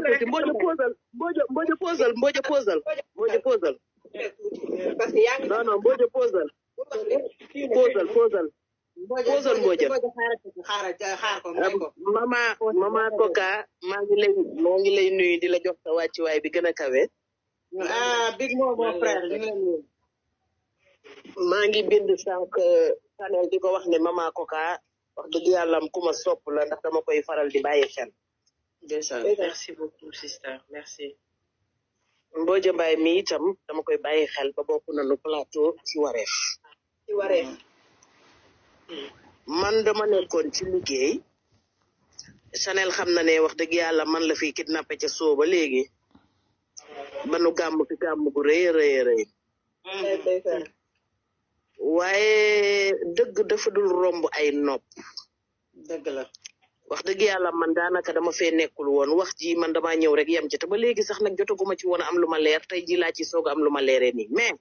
ma tuuti Mbodja posal Mbodja posal parce que yaa ngi non Mbodja posal Mbodja xaar ko may ko mama Koka maa ngi lay nuyu di la jox sa wàccuwaay bi gën a kawe big mon frère ñu ngi lay nuyu maa ngi bind sànq Chanel di ko wax ne mama Koka wax dëgg yàlla am ku ma sopp la ndax dama koy faral di bàyyi xel merci beaucoup sister merci Mbodja Mbaye mi itam dama koy bàyyi xel ba bokk nañu plateau ci wareef man dama nekkoon ci liggéey Chanel xam na ne wax dëgg yàlla man la fi kidnappé ca sooba léegi ba nu gàmm fi gàmm gu rëy waaye dëgg dafa dul romb ay nopp dëgg la wax dëgg yàlla man daanaka dama fee nekkul woon wax ji man dama ñëw rek yem ci te ba léegi sax nag jotaguma ci woon am lu ma leer tey ji laa ci soog am lu ma leeree nii mais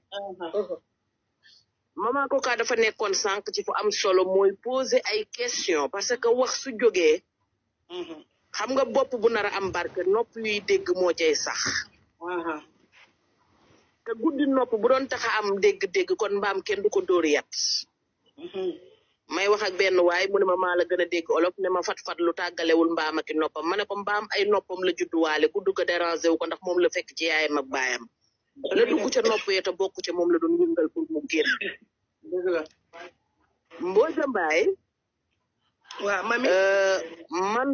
Mama Koka dafa nekkoon sànq ci fu am solo mooy poser ay question parce que wax su jógee xam nga bopp bu nar a am barke nopp yuy dégg moo cay sax te guddi nopp bu doon tax a am dégg-dégg kon mbaam kenn du ko dóor yat may wax ak benn waay mu ne ma maa la gën a dégg olof ne ma fat lu tàggalewul mbaam ak noppam ma ne ko mbaam ay noppam la judduwaale gudd ko dérangé wu ko ndax moom la fekk ci yaayam ak baayam la dugg ca nopp yee te bokk ca moom la doon yëngal pour mu génn dëgg la Mbodja Mbaye waaw mami man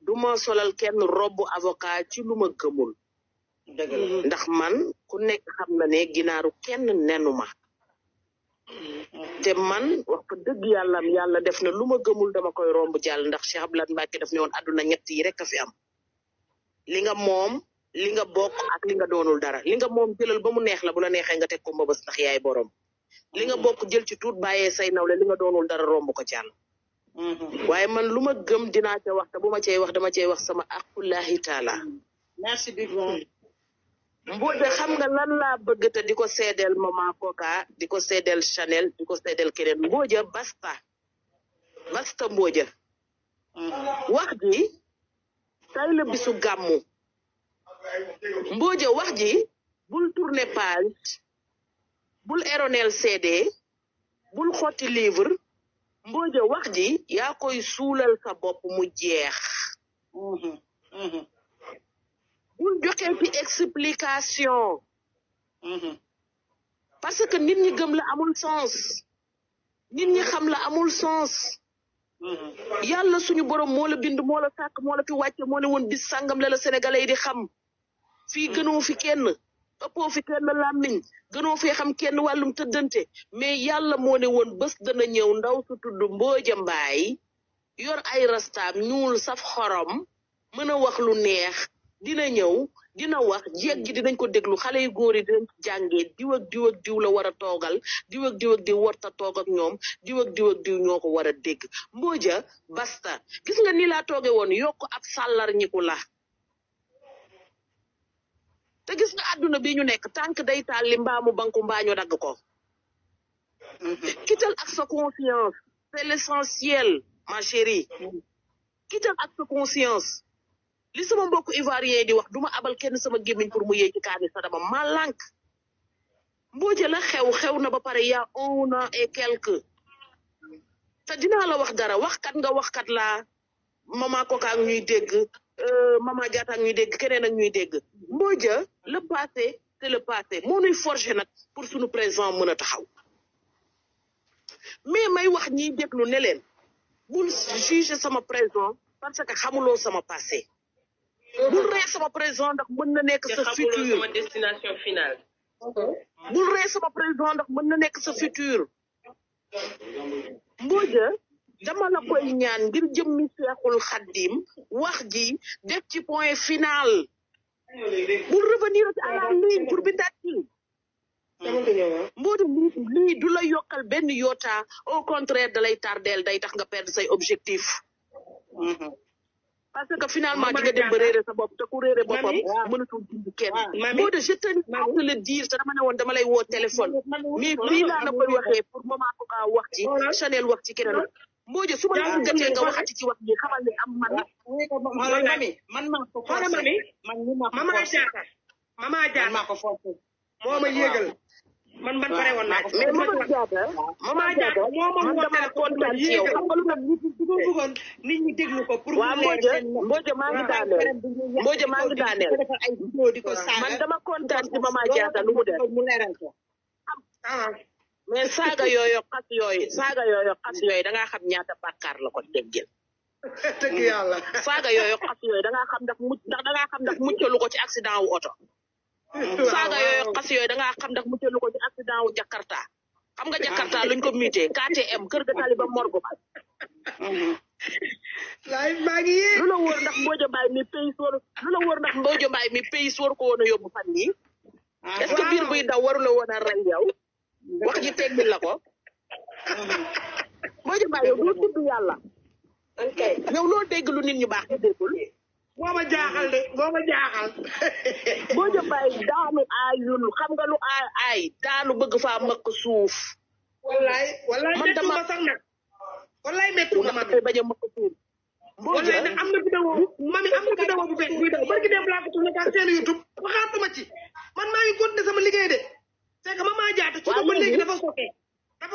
duma solal kenn robu avocat ci lu ma gëmul dëgg la ndax man ku nekk xam na ne ginaaru kenn nenu ma te man wax fa dëgg yàlla def na lu ma gëmul dama koy romb jàll ndax Cheikh Abdoulaye Mbacke daf ne woon àdduna ñett yi rek a fi am li nga moom li nga bokk ak li nga doonul dara li nga moom jëlal ba mu neex la bu la neexee nga teg ko mbëbës ndax yaay borom li nga bokk jël ci tuut bàyyee say nawle li nga doonul dara romb ko jàll waaye man lu ma gëm dinaa ca wax te bu ma cey wax dama cey wax sama aqullahi taala merci beaucoup Mbodja xam nga lan laa bëgg te di ko seedeel Mama Koka di ko seedeel Chanel di ko seedeel keneen Mbodja basta Mbodja wax ji tay la bisu gàmmu Mbodja wax ji bul tourner page bul eronel CD bul xotti livre Mbodja wax ji yaa koy suulal sa bopp mu jeex bul joxe fi explication parce que nit ñi gëm la amul sens nit ñi xam la amul sens yàlla suñu borom moo la bind moo la sàkk moo la fi wàcce moo ne woon bis sàngam la sénégalais yi di xam fii gënoo fi kenn ëppoo fi kenn làmmiñ gënoo fi xam kenn wàllum tëddante mais yàlla moo ne woon bés dana ñëw ndaw su tudd Mbodja Mbaye yor ay rastaam ñuul saf xorom mën a wax lu neex dina ñëw dina wax jeeg gi dinañ ko déglu xale yu góor yi dinañ jàngee diw ak diw la war a toogal diw ak diw warta toog ak ñoom diw ak diw ñoo ko war a dégg Mbodja basta gis nga ni laa tooge woon yokk ab sàllar ñiku la te gis nga àdduna bi ñu nekk tànk day taal li mbaamu banku mbaañu dagg ko kital ak sa conscience c'est l'essentiel ma chérie kital ak sa conscience li sama mbokk ivoirien di wax duma abal kenn sama gémmiñ pour mu yéey ci kaani sa dama ma lànk Mbodja la xew na ba pare y'a 1 an et quelque te dinaa la wax dara waxkat nga waxkat laa Mama Koka ak ñuy dégg Mama Diatta ak ñuy dégg keneen ak ñuy dégg Mbodja le passé c'est le passé moo nuy forger nag pour suñu présent mën a taxaw mais may wax ñiy déglu ne leen bul juger sama présent parce que xamuloo sama passé bul ree sama présent ndax mën na nekk sa futur sama destination finale bul ree sama présent ndax mën na nekk sa futur Mbodja dama la koy ñaan ngir jëmmi Seexul Xaddim wax ji def ci point final bul revenir à la ligne pour bindaat ci Mbodja lii du la yokkal benn yoota au contraire da lay tardeel day tax nga perdre say objectif parce que finalement di nga dem ba réere sa bopp te ku réere boppam mënatul dindi kenn Mbodja je tenais à te le dire te dama ne woon dama lay woo téléphone mais fii laa la koy waxee pour Mama Koka wax ci Chanel wax ci keneen Mbodj su ma la gëtee nga waxati ci wax bi xamal ne am man mami man maa ko forcé mami man mi maa ko forcé mama Diatta maa ko forcé moo ma yéegal man pare woon naa ko mais mama Diatta man dama kontaan ci yow xam nga lu tax bëggoon nit ñi déglu ko pour waaw Mbodj maa ngi daaneel ay vidéo di ko saaga man dama kontaan ci mama Diatta lu mu def mu leeral ko mais saaga yooyu xas yooyu da ngaa xam ñaata bàkkaar la ko teggeel dëgg yàlla saaga yooyu xas yooyu da ngaa xam da ngaa xam ndax muccalu ko ci accident wu oto saaga yooyu xas yooyu da ngaa xam ndax muccalu ko ci accident wu Jakarta xam nga Jakarta luñ ko muté KTM kër ga tali ba morgo ba laay maa ngi yéeg lu la wóor ndax Mbodj Mbaye mi pays war ko woon a yóbbu fan yi est-ce que biir buy daw waru la woon a rey yow wax ji teggil la ko Mbodj Mbaye yow doo tudd yàlla yow loo dégg lu nit ñu baax ñu déggul moo ma jaaxal de moo ma jaaxal Mbodj Mbaye daanu aayul xam nga lu aay daanu bëgg faa mëkk suuf wallaay man dama sax nag wallaay méttu nga mami bañ a mëkk suuf wallaay nag am na vidéo mami am na vidéo bu bees buy daw barki dem laa ko tourné ak seen YouTube waxaatuma ci man maa ngi continué sama liggéey de c'est que mama Diatta ci ba léegi dafa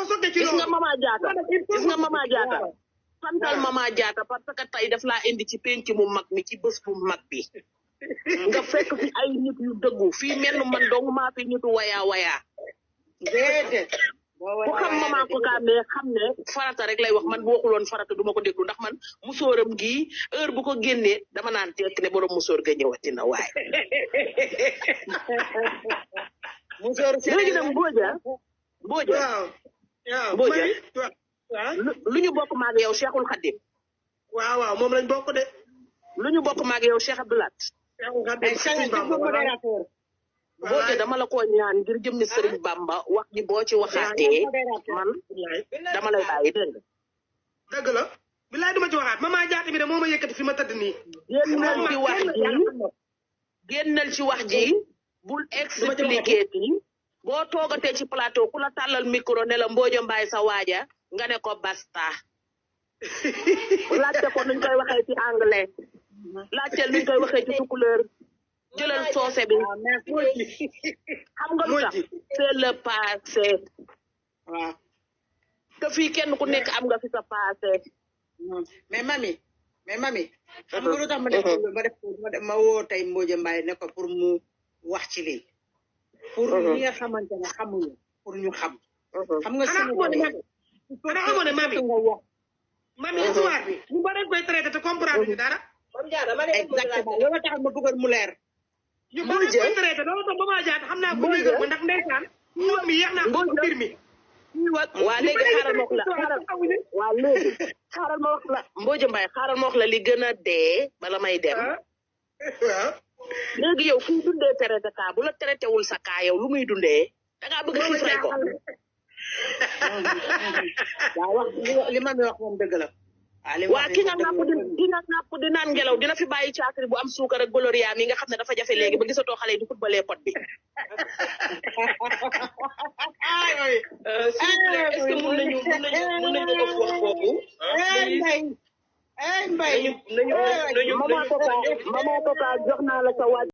sokke ci loolu gis nga mama Diatta santal mama Diatta parce que tey daf laa indi ci penc mu mag mi ci bés bu mag bi nga fekk fi ay nit yu dëggu fii mel man dong maa fi nitu waya déedéet ku xam mama ko mais xam ne farata rek lay wax man bu waxuloon farata duma ko déglu ndax man musóoram gi heure bu ko génnee dama naan tekk ne borom musóor ga ñëwati na waaye musóor léegi nag Mbodj lu ñu bokk maag yow Cheikhul Khadim waaw moom lañ bokk de lu ñu bokk maag yow Cheikh Abdoulat Mbodj dama la ko ñaan ngir jëmmi Serigne Bamba wax ji boo ci waxaatee man dama lay bàyyi dégg nga dëgg la bilaay duma ci waxaat mama Diatta bi de moo ma yëkkati fi ma tëdd nii génnal ci wax ji bul expliqué ti boo toogatee ci plateau ku la tàllal micro ne la Mbodj Mbaye sa waaja nga ne ko basta laajte ko nuñ koy waxee ci anglais laajteel nuñ koy waxee ci tukuleur jëlal soose bi xam nga lu tax c'est le passé waaw te fii kenn ku nekk am nga fi sa passé mais mami xam nga lu tax ma woo tey Mbodj Mbaye ne ko pour mu wax ci lii pour ñi nga xamante ne xamuñu pour ñu xam xam nga xamoon ne mami histoire bi ñu bari koy traité te comprendre ñu dara exactement loolu tax ma bëggoon mu leer ñu bari koy traité loolu tax mama Diatta xam naa ko léegi ko ndax ndeysaan moom mi yeex naa ko mbir mi waa léegi xaaral ma wax la Mbodj Mbaye xaaral ma wax la li gën a dee bala may dem léegi yow fu dundee traité kaa bu la traité wul sa kaa yow lu muy dundee da ngaa bëgg xiif rek ko waaw wax li ma mi wax moom dëgg la waa ki nga nàpp di naan ngelaw dina fi bàyyi caakri bu am suukar ak gloria mi nga xam ne dafa jafe léegi ba gisatoo xale yi di footballee pot bi s'il vous plaît est-ce que mën nañu ëpp wax boobu Mbaye mama Koka jox naa la sa waaj